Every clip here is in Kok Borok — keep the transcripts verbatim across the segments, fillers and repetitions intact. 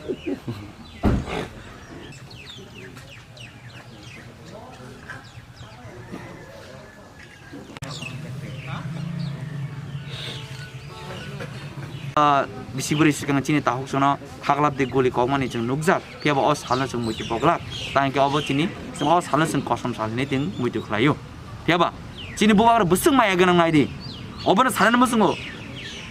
Ah, bisi bwrwi swkang chini takhuk sono khaklap de guli kokmani chwng nukjak, phiya ba o salno chwng muitu poglak, tang khe obo chini chwng o salno chwng kosom sal hinwi chwng muitu khlaio. Phiya ba chini bubagra bwswk maya gwnang nai di, obono sanani muchungo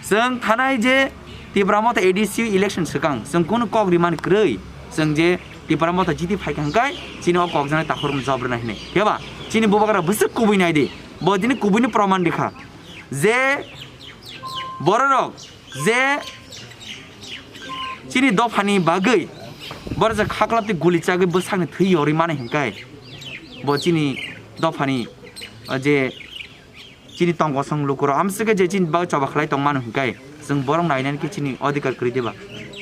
chwng thanai je Tipra Motha A D C election swkang chwng kunu kok rimani kwrwi, chwng je Tipra Motha jiti phaikha hwnkhe chini o kokjaknai takhuk rokno job rwna hinwi. Phiya ba chini bubagra bwswk kubui nai di, bo tini kubuini proman rikha. Je bororok je chini dophani bagwi borok je khaklap tei guli chagwi bwsakni thwi yorwi mani hwnkhe bo chini dophani, o je chini tong kosong lukurok amswkhe je chini bagwi choba khlai tongmani hwnkhe chwng borok nainani khe chini odhikar kwrwi diba?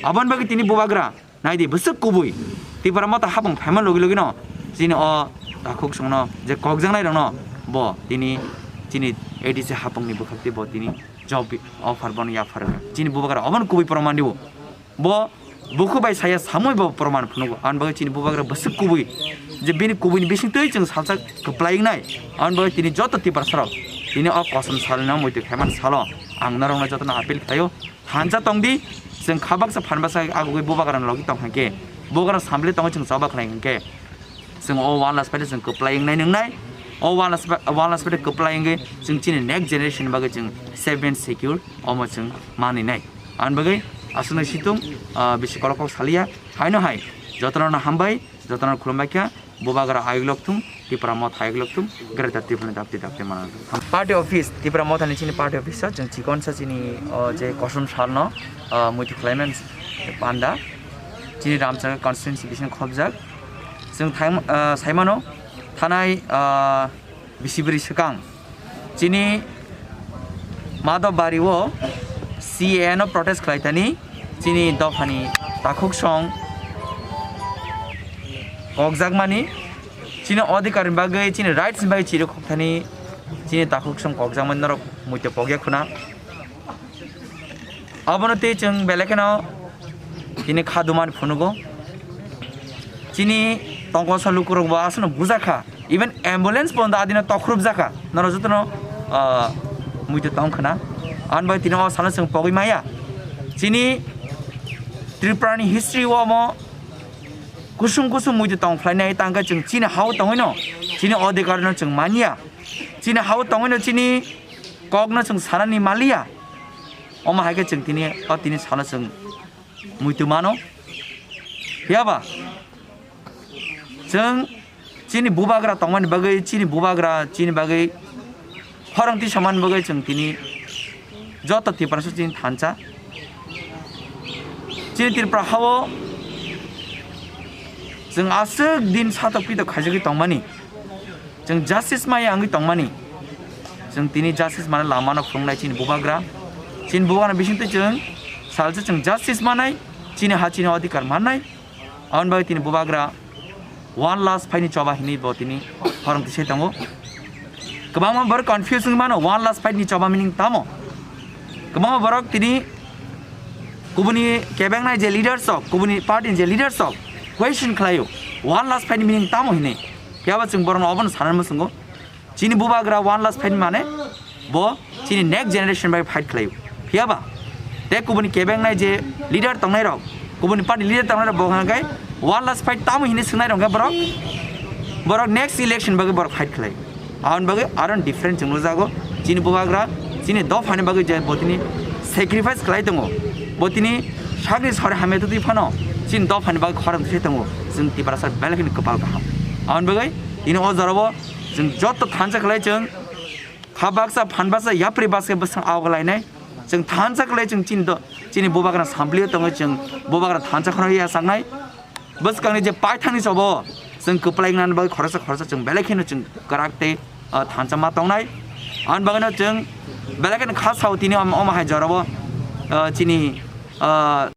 Aboni bagwi tini bubagra Naidi, bwswk kubui Tipra Motha hapung phaima logi logi no chini o takhuk songno je kokjaknai rokno bo tini chini A D C hapungni bwkhak tei bo tini job offer bono yaphar wngkha. Chini bubagra obono kubui proman dibo. Bo bukhuk bai saya samui bo proman phunugo. Aboni bagwi chini bubagra bwswk kubui je bini kubuini bising twi chwng salsa kwplai wngnai. Aboni bagwi tini joto Tiprasarok tini o kosom salno muitu khaimani salo ang norokno jotono appeal khlaio. Thansa tongdi, chwng kha baksa phan baksa agugwi bubagrano logi tong kha khe, bubagrano samble tongo chwng choba khlai hwn khe, chwng o one last fight chwng kwplai wngnai nwngnai, o one last fight, one last fight kwplai wngwi chwng chini next generation bagwi chwng safe and secure omo chwng manwi nai. Aboni bagwi aswkno situng, ah, bisi kolok kok saliya, haino hai jotono hambai, jotono khulumbai kha. Bubagra ayuk lok thung, Tipra Motha ayuk lok thung, Greater Tipraland dapti dapti mana thung. Party office, Tipra Motha ni chini party office o, chwng chikon sa chini, o, je kosom salno, o, muitu khlaiman panda. Chini Ramchakra constituency bising khobjak. Chwng thaim-, o, saimano thanai, o, bisi bwrwi swkang. Chini Madhobari o C A A no protest khlai thani chini dophani takhuk song kokjakmani, chini odhikar ni bagwi, chini rights ni bagwi chiri khok thani chini takhuk song kokjakmani norok muitu pokya khuna. Abono tei chwng belai kheno tini kha dumani phunugo. Chini tongkol sa lukurok bo aswkno bujakha. Even ambulance bo adino tokhrup jakha. Norok jotono, ah, muitu tong khna. Aboni bagwi tini o salo chwng pogwi maya. Chini Tripura ni history o omo kusung kusung muitu tong khlainai, tangkhe chwng chini hao tongwino chini odhikar no chwng manya. Chini hao tongwino chini kokno chwng sanani maliya. Omo hai khe chwng tini, o tini salo chwng muitu mano. Phiya ba chwng chini bubagra tongmani bagwi, chini bubagra chini bagwi khorang tisamani bagwi chwng tini joto Tiprasa chini thansa. Chini Tripura hao chwng aswk din satok pitok khaijagwi tongmani. Chwng justice maya wngwi tongmani. Chwng tini justice mana lamano phunuknai chini bubagra. Chini bubagra bisingtwi chwng salsa chwng justice manai, chini ha chini odhikar mannai. Aboni bagwi tini bubagra one last fight ni choba hinwi bo tini khorang tisai tongo. Kwbangma borok confuse wngwi mano one last fight ni choba meaning tamo. Kwbangma borok tini kubuni kebengnai je leaders rok, kubuni party ni je leaders rok question khlaio, one last fight ni meaning tamo hinwi. Phiya ba chwng borokno obono sanani muchungo. Chini bubagra one last fight mane bo chini next generation bai fight khlaio. Phiya ba tei kubuni kebengnai je leader tongnai rok, kubuni party leader tongnai rok bo hwnkhai one last fight tamo hinwi swngnai rok hwnkhe borok, borok next election bagwi borok fight khlai. Aboni bagwi aro different chwng nukjago. Chini bubagra chini dophani bagwi je bo tini sacrifice khlai tongo, bo tini sakni sori hamya twi phano chini dophani bagwi khorang se tongo. Chwng Tiprasa belai kheno kwpal kaham. Aboni bagwi tini o jorao chwng joto thansa khlai chwng kha baksa, phan baksa, yapri baksa bwswng awgwlainai. Chwng thansa khlai chwng chini do-, chini bubagra samplio tongo, chwng bubagra thansa kheno yachaknai. Bwskangni je paithangni chobo chwng kwplai wngnani bagwi khoroksa khoroksa chwng belai kheno chwng kwrak tei, ah, thansa ma tongnai. Aboni bagwino chwng belai kheno kha sao tini om-, omo hai jorabo, ah, chini, ah,